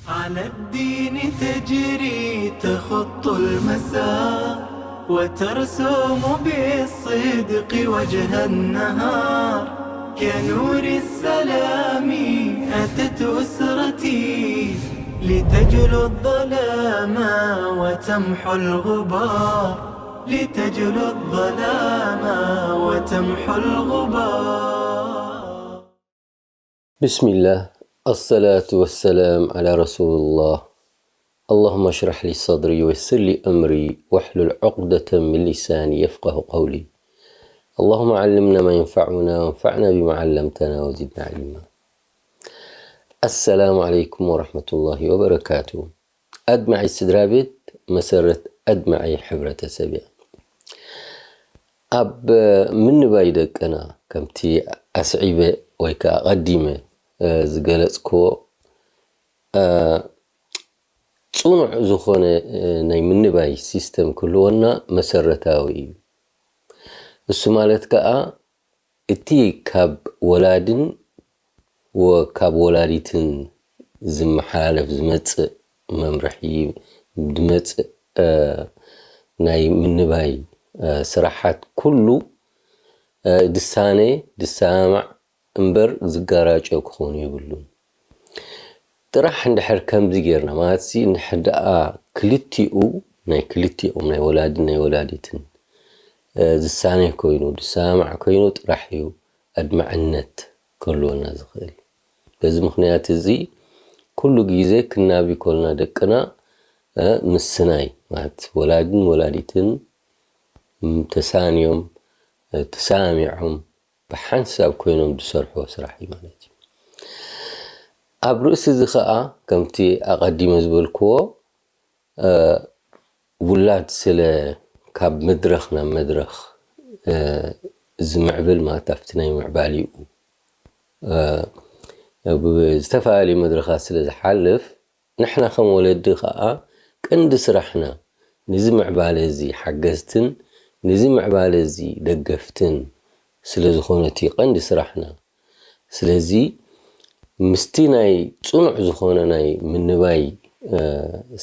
على الدين تجري تخط المسار، وترسم بالصدق وجه النهار. كنور السلام أتت أسرتي، لتجلو الظلام وتمحو الغبار، لتجلو الظلام وتمحو الغبار. بسم الله، الصلاة والسلام على رسول الله. اللهم اشرح لي صدري ويسر لي أمري واحلل عقدة من لساني يفقه قولي. اللهم علمنا ما ينفعنا وانفعنا بما علمتنا وزدنا علما. السلام عليكم ورحمة الله وبركاته. ኣድማዒ ስድራ ቤት መሰረት ኣድማዒ ሕብረተሰብ እያ። ኣብ ምንባይ ደቅና ከምቲ ኣስዒበ ወይ ከዓ ኣቐዲመ ዝገለፅክዎ ፅኑዕ ዝኾነ ናይ ምንባይ ሲስተም ክህልወና መሰረታዊ እዩ። እሱ ማለት ከዓ እቲ ካብ ወላድን ወካብ ወላዲትን ዝመሓላለፍ ዝመፅእ መምርሒ ዝመፅእ ናይ ምንባይ ስራሓት ኩሉ ድሳነ ድሰማማዕ እምበር ዝጋራጨው ክኾኑ የብሉን። ጥራሕ እንድሕር ከምዚ ጌርና ማለት ሲ እንድሕር ደኣ ክልቲኡ ናይ ክልቲኦም ናይ ወላድን ናይ ወላዲትን ዝሳነ ኮይኑ ድሰማማዕ ኮይኑ ጥራሕ እዩ ኣድማዕነት ክህልወና ዝኽእል። በዚ ምኽንያት እዚ ኩሉ ግዜ ክናቢ ኮልና ደቅና ምስናይ ማለት ወላድን ወላዲትን ተሳንዮም ተሰማሚዖም ብሓንሳብ ኮይኖም ዝሰርሕዎ ስራሕ እዩ ማለት እዩ። ኣብ ርእሲ እዚ ከዓ ከምቲ ኣቐዲመ ዝበልክዎ ውላድ ስለ ካብ መድረኽ ናብ መድረኽ ዝምዕብል ማለት ኣብቲ ናይ ምዕባሊኡ ብዝተፈላለዩ መድረኻት ስለ ዝሓልፍ ንሕና ከም ወለዲ ከዓ ቀንዲ ስራሕና ነዚ ምዕባለ እዚ ሓገዝትን ነዚ ምዕባለ እዚ ደገፍትን ስለ ዝኾነ እቲ ቀንዲ ስራሕና ስለዚ ምስቲ ናይ ፅኑዕ ዝኾነ ናይ ምንባይ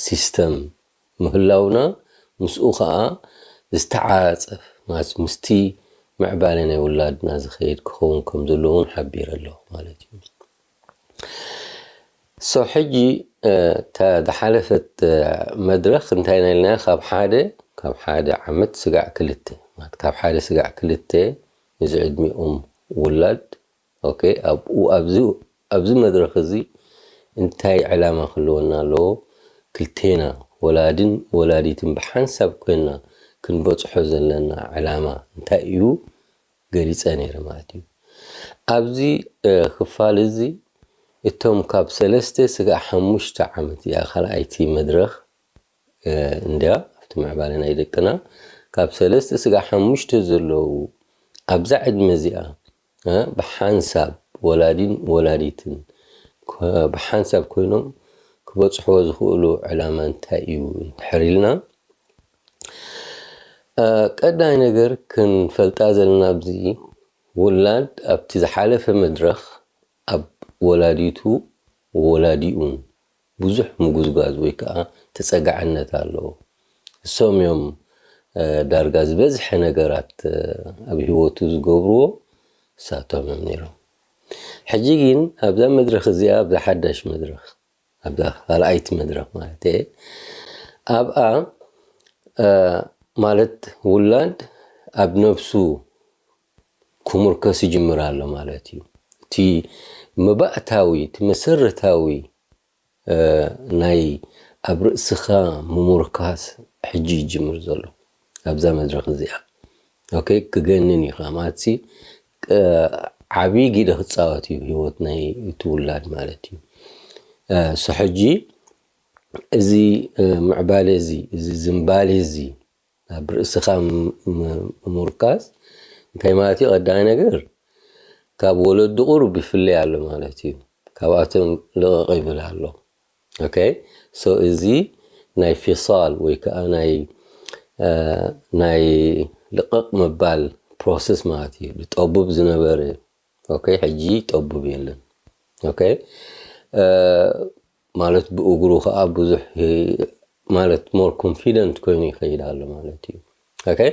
ሲስተም ምህላውና ምስኡ ከዓ ዝተዓፀፍ ማለት ምስቲ ምዕባለ ናይ ውላድና ዝኸይድ ክኸውን ከም ዘለዎ እውን ሓቢረ ኣለኹ ማለት እዩ። ሶ ሕጂ እታ ዝሓለፈት መድረኽ እንታይ ኢና ኢልናያ? ካብ ሓደ ካብ ሓደ ዓመት ስጋዕ ክልተ ማለት ካብ ሓደ ስጋዕ ክልተ እዚ ዕድሚኦም ውላድ ኦኬ ኣብኡ ኣብዚ ኣብዚ መድረኽ እዚ እንታይ ዕላማ ክህልወና ኣለዎ? ክልቴና ወላድን ወላዲትን ብሓንሳብ ኮይና ክንበፅሖ ዘለና ዕላማ እንታይ እዩ? ገሊፀ ነይረ ማለት እዩ። ኣብዚ ክፋል እዚ እቶም ካብ ሰለስተ ስጋዕ ሓሙሽተ ዓመት እያ ካልኣይቲ መድረኽ እንድያ ኣብቲ ምዕባለ ናይ ደቅና ካብ ሰለስተ ስጋዕ ሓሙሽተ ዘለዉ ኣብዛ ዕድመ እዚኣ ብሓንሳብ ወላዲን ወላዲትን ብሓንሳብ ኮይኖም ክበፅሕዎ ዝኽእሉ ዕላማ እንታይ እዩ እንድሕር ኢልና ቀዳይ ነገር ክንፈልጣ ዘለና ኣብዚ ውላድ ኣብቲ ዝሓለፈ መድረኽ ኣብ ወላዲቱ ወላዲኡን ብዙሕ ምጉዝጓዝ ወይ ከዓ ተፀጋዕነት ኣለዎ። እሶም እዮም ዳርጋ ዝበዝሐ ነገራት ኣብ ህይወቱ ዝገብርዎ እሳቶም እዮም ነይሮም። ሕጂ ግን ኣብዛ መድረኽ እዚኣ ኣብዛ ሓዳሽ መድረኽ ኣብዛ ካልኣይቲ መድረኽ ማለት እየ ኣብኣ ማለት ውላድ ኣብ ነብሱ ክምርከስ ይጅምር ኣሎ ማለት እዩ። እቲ መባእታዊ እቲ መሰረታዊ ናይ ኣብ ርእስኻ ምምርካስ ሕጂ ይጅምር ዘሎ ኣብዛ መድረኽ እዚኣ ኦኬ ክገንን እዩ ማለት ዓብዪ ግደ ክፃወት እዩ ህይወት ናይ እቲ ውላድ ማለት እዩ። ሶ ሕጂ እዚ ምዕባለ እዚ እዚ ዝንባሌ እዚ ኣብ ርእስኻ ምምርካዝ እንታይ ማለት እዩ? ቀዳማይ ነገር ካብ ወለዲ ቁሩብ ይፍለይ ኣሎ ማለት እዩ። ካብኣቶም ልቕቕ ይብል ኣሎ። ኦኬ ሶ እዚ ናይ ፊሳል ወይ ከዓ ናይ ናይ ልቕቕ ምባል ፕሮሰስ ማለት እዩ። ዝጠቡብ ዝነበረ ኦኬ ሕጂ ጠቡብ የለን። ኦኬ ማለት ብእግሩ ከዓ ብዙሕ ማለት more confident ኮይኑ ይኸይድ ኣሎ ማለት እዩ። Okay?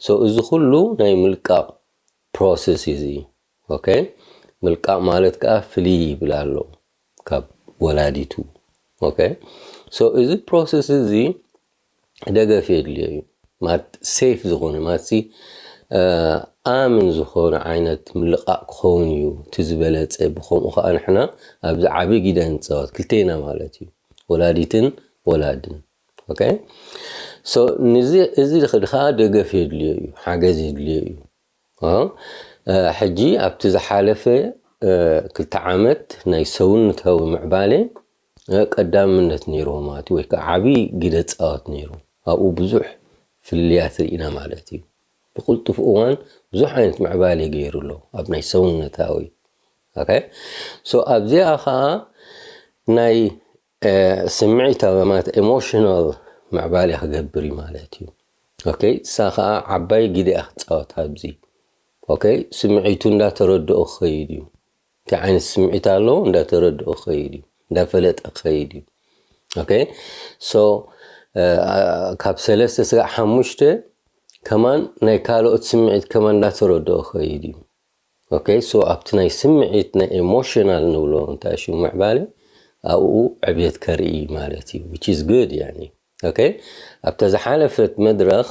So እዚ ኩሉ ናይ ምልቃቕ process እዩ እዚ። Okay? ምልቃቕ ማለት ከዓ ፍልይ ይብል ኣሎ ካብ ወላዲቱ። Okay? So እዚ process እዚ ደገፍ የድልዮ እዩ። ማት safe ዝኾነ ማትሲ ኣምን ዝኾነ ዓይነት ምልቃቕ ክኸውን እዩ እቲ ዝበለፀ። ብከምኡ ከዓ ንሕና ኣብዚ ዓብዪ ግደ ንፃወት ክልቴና ማለት እዩ፣ ወላዲትን ወላድን። Okay? So እዚ ከዓ ደገፍ የድልዮ እዩ፣ ሓገዝ የድልዮ እዩ። ሕጂ ኣብቲ ዝሓለፈ ክልተ ዓመት ናይ ሰውነታዊ ምዕባለ ቀዳምነት ነይርዎ ማለት ወይ ከዓ ዓብዪ ግደ ፃወት ነይሩ። ኣብኡ ብዙሕ ፍልልያት ርኢና ማለት እዩ። ብቅልጡፍ እዋን ብዙሕ ዓይነት ምዕባለ ገይሩ ኣሎ ኣብ ናይ ሰውነታዊ። Okay? So ኣብዚኣ ከዓ ናይ ስምዒታዊ ማለት emotional ምዕባለ ክገብር እዩ ማለት እዩ። Okay? እሳ ከዓ ዓባይ ግደ እያ ክትፃወት ኣብዚ። Okay? ስምዒቱ እንዳተረድኦ ክኸይድ እዩ። እንታይ ዓይነት ስምዒት ኣለዎ እንዳተረድኦ ክኸይድ እዩ፣ እንዳፈለጠ ክኸይድ እዩ። Okay? So ካብ ሰለስተ ስጋዕ ሓሙሽተ ከማን ናይ ካልኦት ስምዒት ከማን እንዳተረድኦ ክኸይድ እዩ። Okay? So ኣብቲ ናይ ስምዒት ናይ emotional ንብሎ እንታይ ሽሙ ምዕባለ ኣብኡ ዕብየት ከርኢ ማለት እዩ፣ which is good። ያኒ Okay? ኣብታ ዝሓለፈት መድረኽ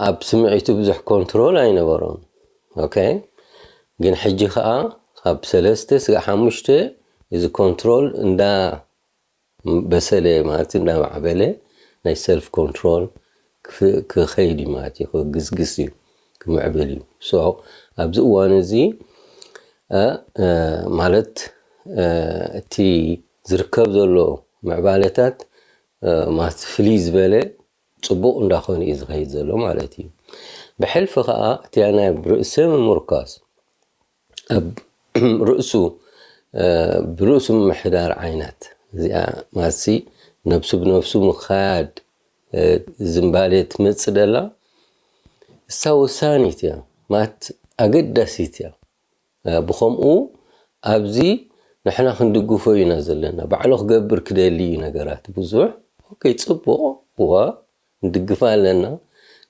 ኣብ ስምዒቱ ብዙሕ ኮንትሮል ኣይነበሮም። Okay? ግን ሕጂ ከዓ ካብ ሰለስተ ስጋዕ ሓሙሽተ እዚ ኮንትሮል እንዳ በሰለ ማለት እንዳማዕበለ ናይ self control ክኸይድ እዩ ማለት እዩ፣ ክግስግስ እዩ፣ ክምዕብል እዩ። So ኣብዚ እዋን እዚ ማለት እቲ ዝርከብ ዘሎ ምዕባለታት ማለት ፍልይ ዝበለ ፅቡቕ እንዳኾነ እዩ ዝኸይድ ዘሎ ማለት እዩ። ብሕልፊ ከዓ እቲ ናይ ርእሰ ምምርኳስ ኣብ ርእሱ ብርእሱ ምምሕዳር ዓይነት እዚኣ ማሲ ነብሱ ብነብሱ ምኻያድ ዝምባሌ ትመፅእ ደላ እሳ ወሳኒት እያ ማለት ኣገዳሲት እያ። ብኸምኡ ኣብዚ ንሕና ክንድግፎ ኢና ዘለና። ባዕሉ ክገብር ክደሊ እዩ ነገራት ብዙሕ። ኦኬ፣ ፅቡቕ፣ እዋ፣ ንድግፋ ኣለና፣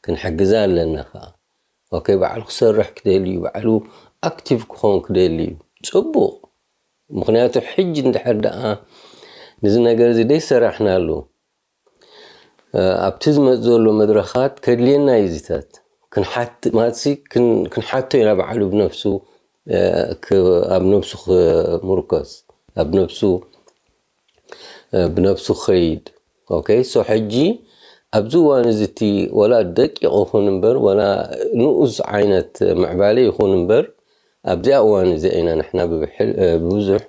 ክንሕግዛ ኣለና ከዓ። ኦኬ፣ ባዕሉ ክሰርሕ ክደሊ እዩ፣ ባዕሉ ኣክቲቭ ክኸውን ክደሊ እዩ። ፅቡቕ። ምኽንያቱ ሕጂ እንድሕር ደኣ ነዚ ነገር እዚ ደይሰራሕናሉ፣ ኣብቲ ዝመጽእ ዘሎ መድረኻት ከድልየና እዩ እዚታት። ክንሓት-፣ ማለትሲ ክን-፣ ክንሓቶ ኢና ባዕሉ ብነፍሱ፣ ኣብ ነብሱ ክምርኮስ፣ ኣብ ነብሱ፣ ብነብሱ ክኸይድ። ኦኬ፣ ሶ ሕጂ ኣብዚ እዋን እዚ እቲ ወላ ደቂቕ ይኹን እምበር፣ ወላ ንኡስ ዓይነት ምዕባለ ይኹን እምበር፣ ኣብዚኣ እዋን እዚኣ ኢና ንሕና ብብሕል-፣ ብብዙሕ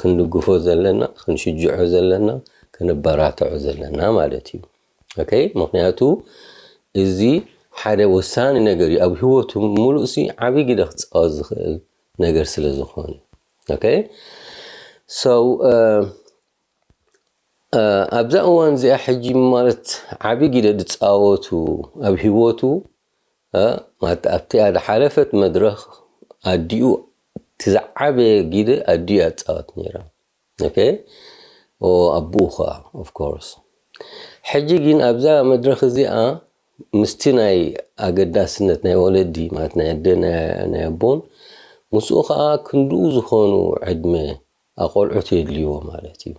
ክንድግፎ ዘለና፣ ክንሽጅዖ ዘለና፣ ከነበራትዖ ዘለና ማለት እዩ። ኦኬ፣ ምኽንያቱ እዚ ሓደ ወሳኒ ነገር እዩ። ኣብ ህይወቱ ሙሉእሲ ዓብዪ ግደ ክፃወት ዝኽእል ነገር ስለ ዝኾነ። ኦኬ፣ so ኣብዛ እዋን እዚኣ ሕጂ ማለት ዓብዪ ግደ ዝፃወቱ ኣብ ህይወቱ ማለት ኣብቲኣ ዝሓለፈት መድረኽ ኣዲኡ እቲ ዝዓበየ ግደ ኣዲኡ እያ ትፃወት ነይራ። ኦኬ፣ ኣቦኡ ከዓ of course። ሕጂ ግን ኣብዛ መድረኽ እዚኣ ምስቲ ናይ ኣገዳስነት ናይ ወለዲ ማለት ናይ ኣደ ናይ ኣቦን ምስኡ ከዓ ክንድኡ ዝኾኑ ዕድመ ኣቆልዑት የድልይዎ ማለት እዩ።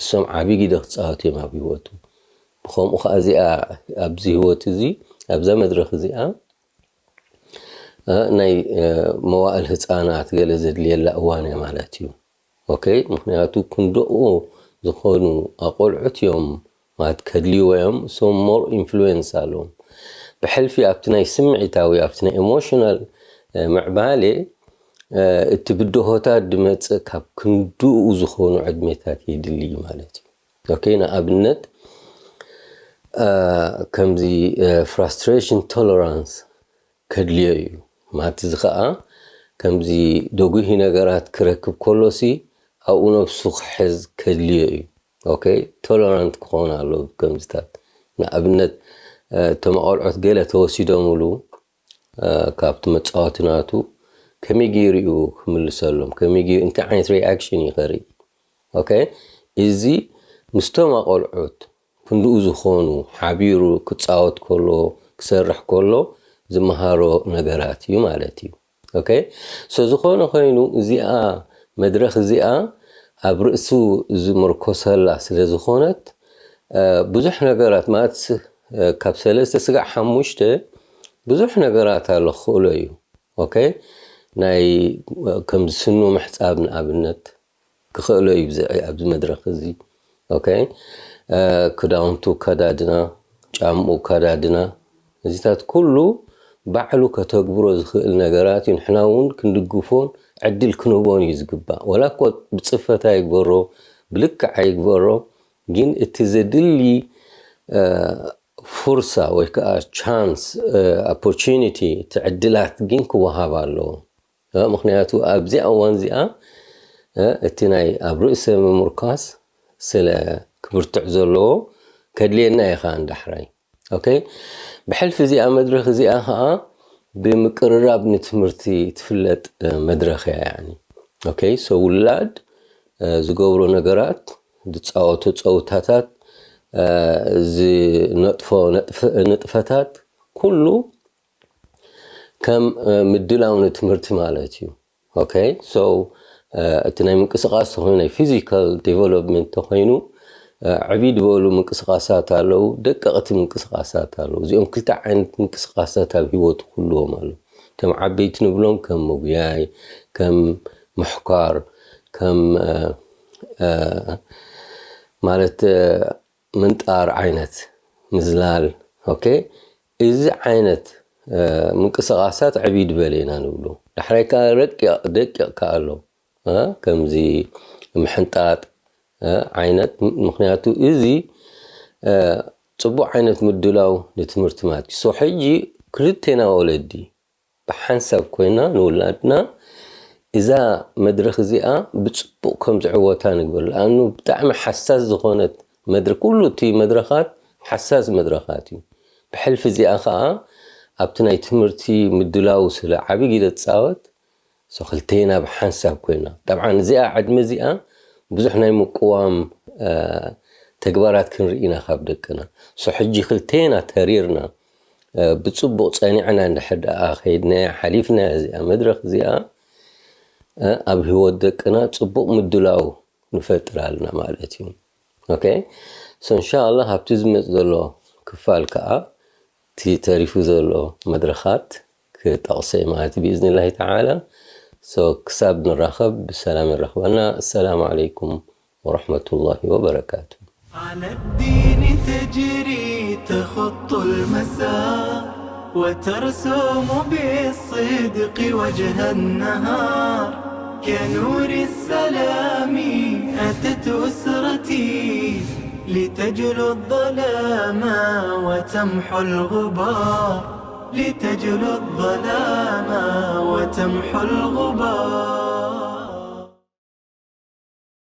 እሶም ዓብዪ ግደ ክፃወቱ እዮም ኣብ ህይወቱ። ብኸምኡ ከዓ እዚኣ ኣብዚ ህይወት እዚ ኣብዛ መድረኽ እዚኣ ናይ መዋእል ህፃናት ገለ ዘድልየላ እዋን እያ ማለት እዩ። ኦኬ፣ ምኽንያቱ ክንደኡ ዝኾኑ ኣቆልዑት እዮም ማለት ከድልይዎ እዮም። So more influence ኣለዎም ብሕልፊ ኣብቲ ናይ ስምዒታዊ ኣብቲ ናይ ኢሞሽናል ምዕባሌ እቲ ብድሆታት ዝመፅእ ካብ ክንድኡ ዝኾኑ ዕድሜታት የድሊ እዩ ማለት እዩ። ኦኬ፣ ንኣብነት ከምዚ frustration tolerance ከድልዮ እዩ ማለት እዚ ከዓ ከምዚ ደጉሂ ነገራት ክረክብ ከሎሲ ኣብኡ ነብሱ ክሕዝ ከድልዮ እዩ። ኦኬ፣ ቶለራንት ክኸውን ኣሎ ከምዚታት። ንኣብነት እቶም ኣቆልዑት ገለ ተወሲዶምሉ ካብቲ መፃወቲ ናቱ ከመይ ገይሩ እዩ ክምልሰሎም፣ ከመይ ገይሩ እንታይ ዓይነት ሪኣክሽን እዩ ከርኢ። ኦኬ፣ እዚ ምስቶም ኣቆልዑት ክንድኡ ዝኾኑ ሓቢሩ ክጻወት ከሎ፣ ክሰርሕ ከሎ ዝመሃሮ ነገራት እዩ ማለት እዩ። ኦኬ፣ ሶ ዝኾነ ኮይኑ እዚኣ መድረኽ እዚኣ ኣብ ርእሱ ዝምርኮሰላ ስለ ዝኾነት ብዙሕ ነገራት ማለት ካብ ሰለስተ ስጋዕ ሓሙሽተ ብዙሕ ነገራት ኣሎ ክኽእሎ እዩ። ኦኬ፣ ናይ ከም ስኑ ምሕጻብ ንኣብነት ክኽእሎ እዩ ኣብዚ መድረኽ እዚ። ኦኬ፣ ክዳውንቱ ከዳድና፣ ጫምኡ ከዳድና፣ እዚታት ኩሉ ባዕሉ ከተግብሮ ዝኽእል ነገራት እዩ። ንሕና እውን ክንድግፎን ዕድል ክንህቦን እዩ ዝግባእ። ወላ እኮ ብፅፈት ኣይግበሮ፣ ብልክዕ ኣይግበሮ፣ ግን እቲ ዘድሊ ፍርሳ ወይ ከዓ ቻንስ፣ ኦፖርቹኒቲ፣ እቲ ዕድላት ግን ክወሃብ ኣለዎ። ምክንያቱ ኣብዚኣ እዋን እዚኣ እቲ ናይ ኣብ ርእሰ ምምርኳስ ስለ ክብርትዕ ዘለዎ ከድልየና እዩ ከዓ ንዳሕራይ። ኦኬ፣ ብሕልፊ እዚኣ መድረኽ እዚኣ ከዓ ብምቅርራብ ንትምህርቲ ትፍለጥ መድረኽ እያ። ያኒ ኦኬ፣ ሶ ውላድ ዝገብሮ ነገራት፣ ዝፃወቶ ፀውታታት፣ ዝነጥፎ ንጥፈታት ኩሉ ከም ምድላው ንትምህርቲ ማለት እዩ። ኦኬ፣ ሶ እቲ ናይ ምንቅስቃስ ተኮይኑ ናይ ፊዚካል ዲቨሎፕመንት ተኮይኑ ዕብይ ዝበሉ ምንቅስቃሳት ኣለዉ፣ ደቀቅቲ ምንቅስቃሳት ኣለዉ። እዚኦም ክልተ ዓይነት ምንቅስቃሳት ኣብ ህይወቱ ክህልዎም ኣለዉ። ከም ዓበይቲ ንብሎም ከም ምጉያይ፣ ከም ምሕኳር፣ ከም ማለት ምንጣር ዓይነት ምዝላል። ኦኬ፣ እዚ ዓይነት ምንቅስቃሳት ዕብይ ዝበለ ኢና ንብሎ። ዳሕራይ ከዓ ረቂቕ ደቂቕ ከዓ ኣሎ፣ ከምዚ ምሕንጣጥ ዓይነት። ምክንያቱ እዚ ፅቡቅ ዓይነት ምድላው ንትምህርቲ ማለት እዩ። ሶ ሕጂ ክልቴና ወለዲ ብሓንሳብ ኮይና ንውላድና እዛ መድረኽ እዚኣ ብፅቡቅ ከም ዝዕወታ ንግበር። ለኣኑ ብጣዕሚ ሓሳስ ዝኾነት መድረክ፣ ኩሉ እቲ መድረኻት ሓሳስ መድረኻት እዩ። ብሕልፊ እዚኣ ከዓ ኣብቲ ናይ ትምህርቲ ምድላው ስለ ዓብይ ግደ ትፃወት። ሶ ክልቴና ብሓንሳብ ኮይና፣ ጠብዓን እዚኣ ዕድመ እዚኣ ብዙሕ ናይ ምቅዋም ተግባራት ክንርኢ ኢና ካብ ደቅና። ሶ ሕጂ ክልቴና ተሪርና ብፅቡቅ ፀኒዕና እንድሕር ደኣ ከይድናያ ሓሊፍናያ እዚኣ መድረኽ እዚኣ ኣብ ህይወት ደቅና ፅቡቅ ምድላው ንፈጥር ኣለና ማለት እዩ። ኦኬ፣ ሶ እንሻላ ኣብቲ ዝመፅ ዘሎ ክፋል ከዓ እቲ ተሪፉ ዘሎ መድረኻት ክጠቕሰ ማለት ብኢዝንላሂ ተዓላ። ሶ ክሳብ ንራኸብ ብሰላም ይራኽበና። ኣሰላሙ ዓለይኩም ወረሕመቱላሂ ወበረካቱ። على الدين تجري تخط المسار وترسم بالصدق وجه النهار كنور السلام أتت أسرتي لتجلو الظلام وتمحو الغبار لتجلو الظلام وتمحو الغبار